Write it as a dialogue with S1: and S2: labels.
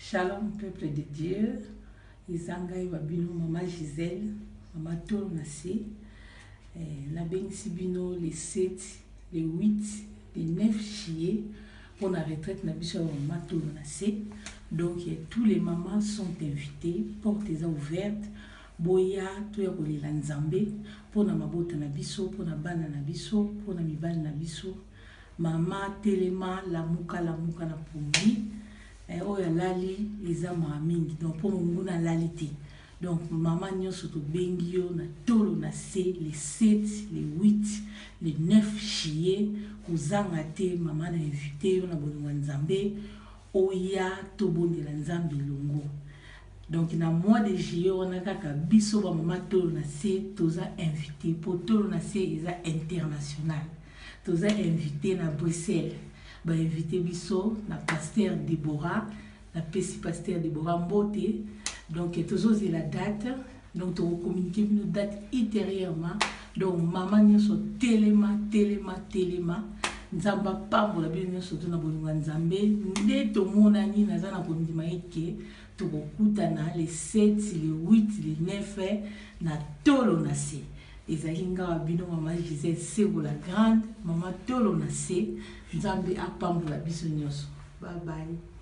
S1: Shalom peuple de Dieu, eza ngai wa bino mama Gisèle, mama tolo na se. Eh, nabengisi bino le 7, le 8, le 9 juillet pour la retraite na biso ya mama tolo na se. Donc eh, tous les mamans sont invités, porte eza ouverte. Boya toya kolela Nzambe mpo na mabota na biso, mpo na bana na biso, mpo na mibali na biso. Mama telema lamuka lamuka na pongi eh, oyo alali eza mawa mingi donc mpo monguna alali te donc mama nyonso tobengi yo na tolo na se le 7 le 8 le 9 juillet kozanga te mama na invite yo na bolingo ya nzambe oya tobondela nzambe elongo donc na mois de juillet wana kaka biso bamama tolo na se toza invité mpo tolo na se eza international Toza invite na Bruxelles ba invite biso na pasteur Deborah na pesi pasteur Deborah mbote donc tozo zela date donc toko communiquer bino date ultérieurement donc mama nyonso telema telema telema nzambe apambola bino nyonso to na bolingo ya nzambe nde tomonani naza na kondima eke tokokutana le 7 le 8 le 9 na tolo na se Ezali nga wa bino mama Gisèle Sebo la grande, mama tolo na se. Nzambe apambola biso nyonso. Bye bye.